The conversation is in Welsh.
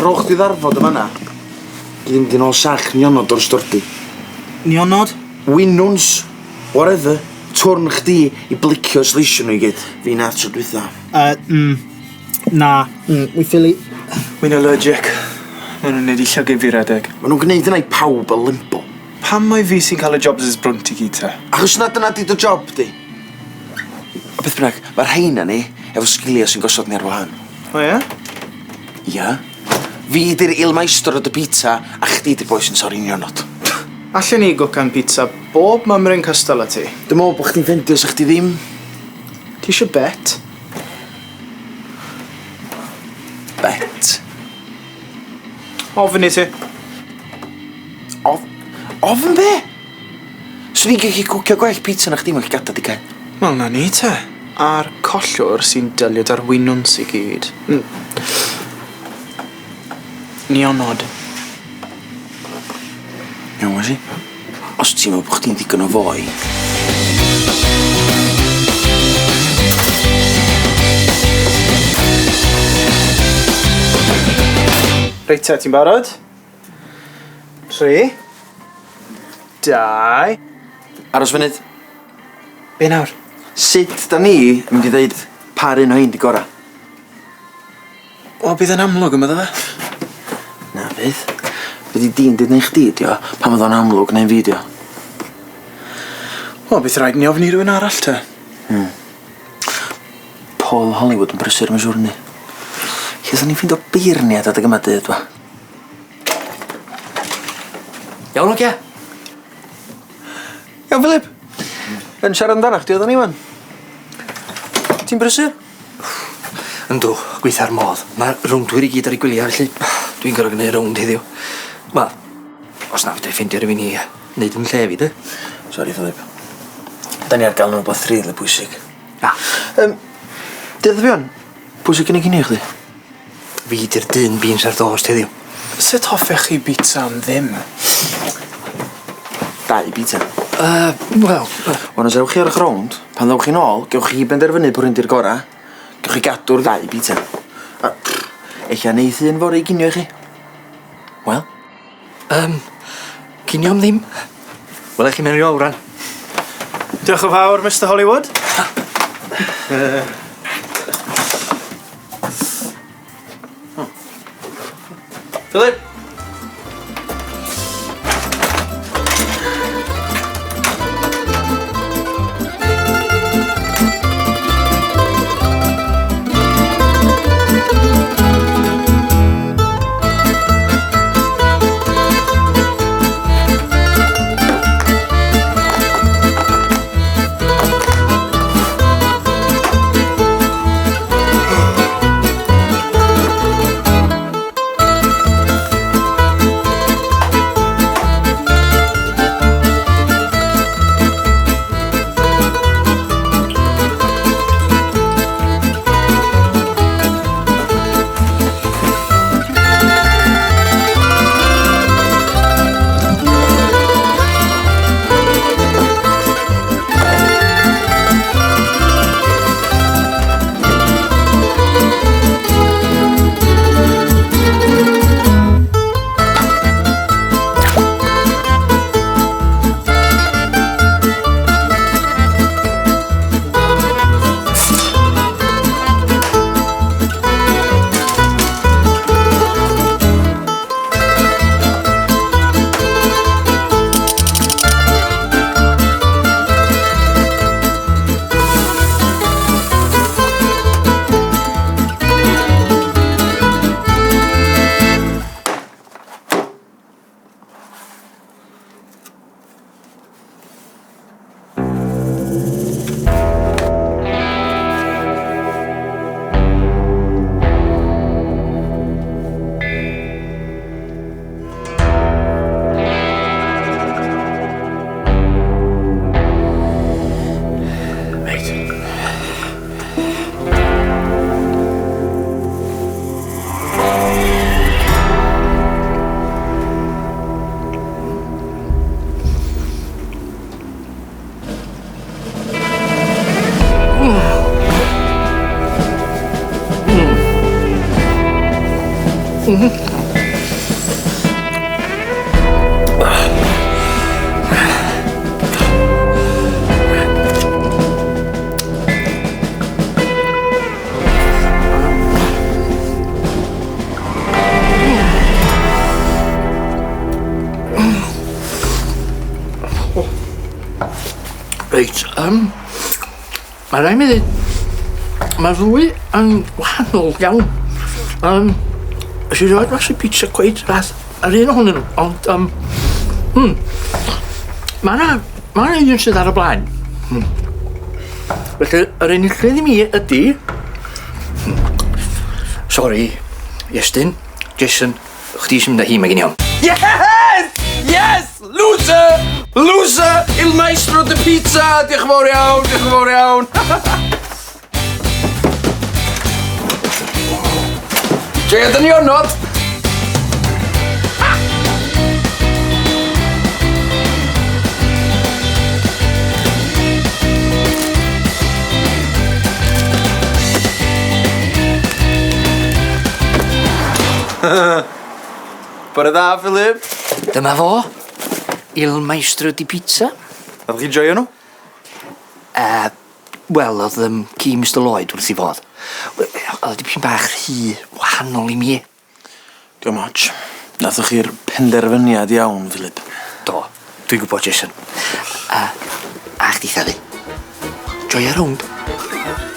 Ar ôl chdi ddarfod yn fan'na, gei di mynd i nôl sach nionod o'r stordy. Nionod? Winwns! Whatever. Twrn chdi i blicio sleisio nhw i gyd. Fi nath tro dwytha. Yy, mm. Na. Mm, wi ffili. Wi'n allergic. Ma' nhw'n neud i llygid fi redeg. Ma' nhw'n gneud hynna i pawb yn limbo. Pam mai fi sy'n cael y jobsys brwnt i gyd te? Achos na dyna 'di dy job di. A beth bynnag, mae'r rheina ni efo sgiliau sy'n gosod ni ar wahân. O ie? Ia. Fi 'di'r il maestro dy pizza a chdi 'di'r boi sy'n torri nionod. Allen i gwcan pizza bob mymryn cystal â ti. Dwi'n meddwl bo' chdi'n ffendio sa chdi ddim. Ti isio bet? Bet? Ofn i ti. Of- ofn be? Swn i'n gallu cwcio gwell pizza na chdi mewn llygada di cau. Wel 'na ni te. A'r collwr sy'n delio 'da'r winwns i gyd. Mm. Nionod. Iawn Wesi. Os ti'n meddwl bo' chdi'n ddigon o foi. Reit te, ti'n barod? 3 2 Aros funud. Be nawr? Sut 'dan ni yn mynd i ddeud pa 'r un o hein 'di gora? Wel bydd e'n amlwg yn byddo fe? Na fydd. Fyddi di'n deud neu chdi 'di o, pan fydd o'n amlwg neu'n fi 'di o. Wel bydd rhaid ni ofyn i rywun arall te. Hmm. Paul Hollywood yn brysur mae'n siŵr yndi? Lle 'san ni'n ffindo beirniad adeg yma dydd dwa? Iawn ogia? Iawn Philip? Yn siarad amdanach chdi oeddan ni ŵan. Ti'n brysur? Yndw, gweitha'r modd. Mae rowndwyr i gyd ar eu gwyliau, felly dwi'n gorfod gwneud rownd heddiw. Wel, os na fedra i ffeindio rhywun i wneud yn lle fi, de. Sori, Philip. Da ni ar gael nhw rhywbeth rili bwysig. Na. Deud fi wan, pwy sy'n gynnig cinio i chdi? Fi 'di'r dyn beans ar dost heddiw. Sut hoffech chi bizza am ddim? Dau bizza. Wel... Wan os ewch chi ar 'ych rownd, pan ddowch chi'n ôl, gewch chi benderfynu pwy 'di'r gora. Gewch chi gadw'r ddau bizza. A ella neith un fory ginio i chi. Wel? Cinio am ddim? Wela i chi mewn ryw awran. Diolch yn fawr, Mister Hollywood. Philip! Reit. Reit, yym, mae rhaid mi ddweud, mae'r ddwy yn wahanol iawn. Um, Nes i rioed blasu pizza cweit fath yr un ohonyn nhw, ond um, mae yna ma 'na un sydd ar y blaen. Felly, yr enillydd i mi ydy... Sori, Iestyn, Jason, chdi sy'n mynd â hi, mae gen i ofn. Yes! Yes! Loser! Loser! Il maestro de pizza! Diolch yn fawr iawn, diolch yn fawr iawn. Joio dy nionod! Bore da, Philip. Dyma fo, Il Maestro di Pizza. Nathoch chi joio nhw? Uh, Wel, oedd um, ci Mr Lloyd wrth i fodd. Wel, Oedd o dipyn bach rhy wahanol i mi. Diolch moch. Nathoch chi'r penderfyniad iawn, Philip. Do, dwi'n gwybod, Jason. A, a chdi, Theli. Joia rownd.